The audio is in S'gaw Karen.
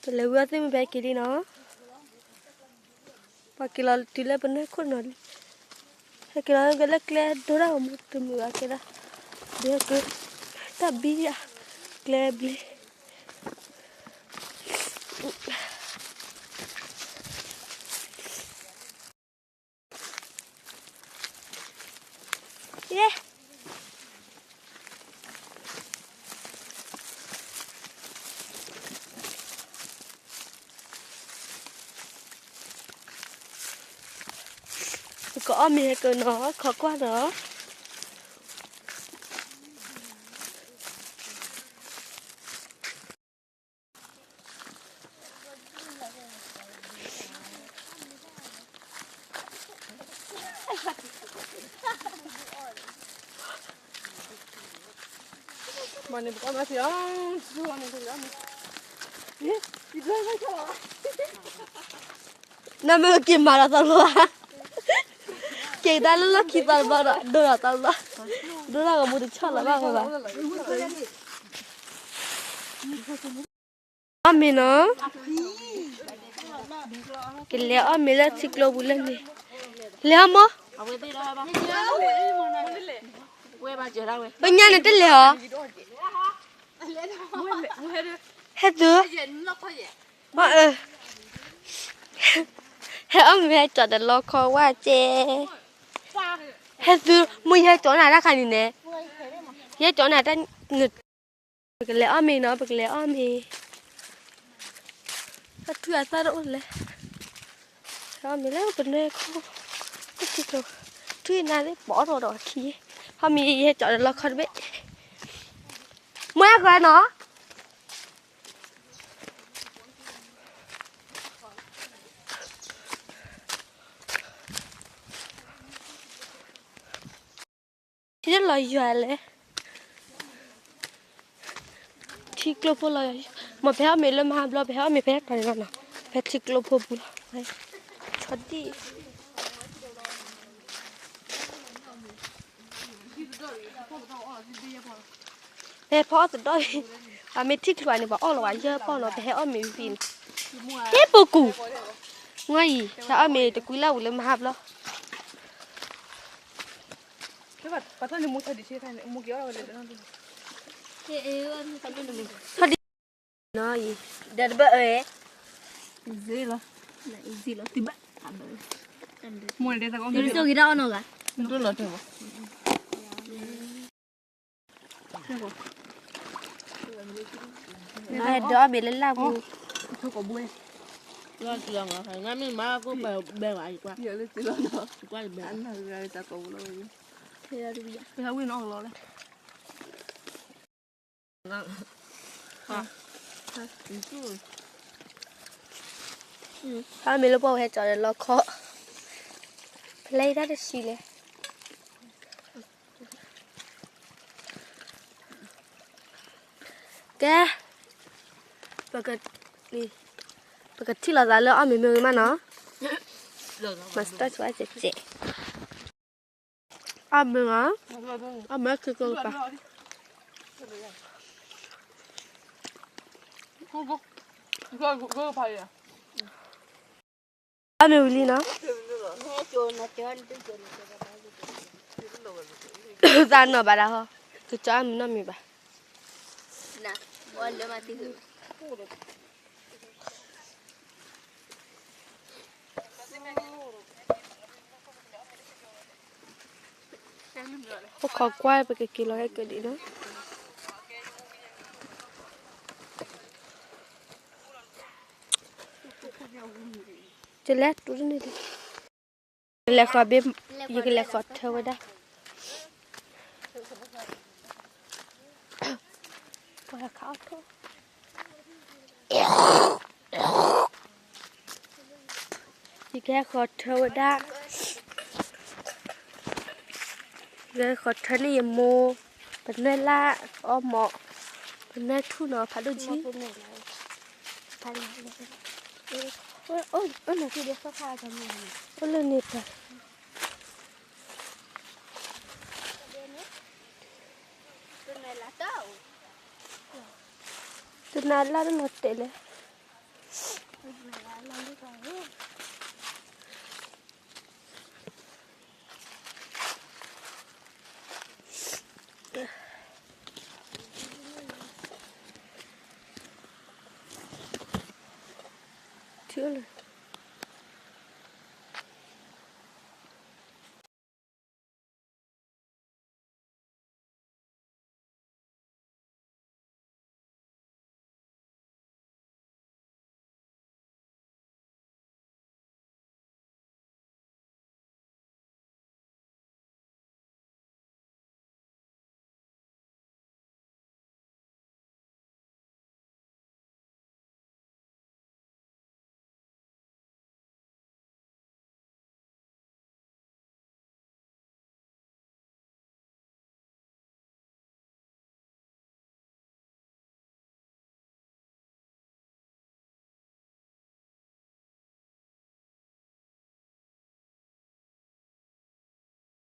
ပလဲၤဝံၤအီၤသ့ၣ်မုၢ်ဖဲက့ၤလံနီၤ, ပှၤက့ၤလီၤတုၤလၢပနွဲၣ်ခိၣ်နီၤလံ, ဟဲက့ၤလီၤကလၢကျဲဒိၣ်ဒၣ်ဂီၤမူတမုာ်ဘၣ်ကဲဒၣ်, ဒ်က, တၢ်ဘံယၤ, ကျဲဘျ့ ယဲ, ပကအီၣ်မ့ၤဟဲက့ၤနီၤ, ခိးကွၢ်နီၤ. နမ့ၢ်က့ၤမၤဒီးသးလီၤ, က့ၤကဒါလၢလီၢ်ခံသးတဘျီဒီး ဒိၣ်ဒီးသးလီၤ, ဒိၣ်ဒၣ်ဂီၤမူတဆီၣ်လီၤဘၣ်ဝဲဘၣ်. အီၣ်မ့ၤနီၤ, ကလဲၤအီၣ်မ့ၤလၢထံကျိပူၤလၢန့ၣ်, လဲၤအီၣ်မ့ၤ, ပညါန့ၣ်တလဲၤအီၤ, ဟဲသု, ဟဲအီၣ်မ့ၤဟဲကၠီၤဒီးလီခီဝဲကဲ, ဟဲသု, မ့ၢ်ယဟဲကၠီၤနၤတၢ်ခါန့ၣ်န့ၣ်, ယဟဲကၠီၤနၤတၢ်, ပကလဲၤအီၣ်မ့ၤနီၤ, ပကလဲၤအီၣ်မ့ၤ, အထွံၣ်အသၣ်တအိၣ်လဲၣ်, အီၣ်မ့ၤလၢပနွဲၣ်ခိၣ်, ထွံၣ်နၤသ့ၣ်ပအီၣ်ထီၣ်ဒီးခံ, အီၣ်မ့ၤယဟဲကၠီၤဒီးလီခီတဘ့ၣ်, မွဲအဃၢနီၤ. ထံလီၤယွၤလဲၣ်, ထံကျိဖိလီၤ, မ့ၢ်ပဟဲအီၣ်မ့ၤလၢမဟါဘျီ ပဟဲအီၣ်မ့ၤဖဲတၢ်န့ၣ်လီၤနီၤ, ဖဲထံကျိဖိပူၤလီၤ, ဆီဒံၣ် ဖဲဖီအီၣ်သဒီၣ်အံၤ, ပှၤမ့ၢ်ထံၣ်ချုးန့ၣ် ပှၤအီၣ်လီၤဝဲယဲၢ်ပီၢ်နီၤ, ပဟဲအီၣ်မ့ၤဝံၤန့ၣ်, ဟ့ၣ်ပူၤကူၣ်, ငီၢ်အံၤ ဟဲအီၣ်မ့ၤတကွံလၢဝံၤလၢမဟါဘျီ, ထီၣ်ဒံးနီၤအံၤ, ဒီးတဘၣ်အၢ, ဒီးအီၣ်မ့ၤလၢလၢ်ပူၤ, အီၣ်မ့ၤလၢပှၢ်ဝဲဟဲကၠီၤဒီးလီခီ, ဖဲလဲၣ်တၢ်တဆံးလဲၣ်, ကဲ, ပက, ပကထံၣ်လိာ်သးလၢအီၣ်မ့ၤမ့ၢ်ဂ့ၤမးနီၤ, မၤစတၢ်ဆိအစဲးစဲး, အီၣ်မ့ၤနီၤ, အီၣ်မ့ၤခံကျိပၤ, အီၣ်မ့ၤဝံၤလံနီၤ, သးနီၢ်ဘၣ်ဒၣ်ဟီ, ကကၠီအီၣ်မ့ၤနီတမံၤဘၣ်. အိၣ်ခိးကွၢ် ပကက့ၤလီၤဟဲက့ၤဒံးနီၤ. တလဲၤတူၢ်တန့ၢ်ဒံး, ကလဲၤဃီၤဘ့ၣ်, ယကလဲၤဃီၤထၢဝဲဒၣ်. ယကဟဲဃီၤထၢဝဲဒၣ်, ယကဟဲဃီၤထၢန့ၢ်ယမိၢ်, ပနွဲၣ်လၢ်, အီၣ်မ့ၤ, ပနွဲၣ်ထူၣ်နီၤ ဖးဒိၣ်ကံ, အိၣ်လၢန့ၣ်တၢ် တနၤလၢ်တနီၤတဲလဲၣ်. ထံၣ်လၢ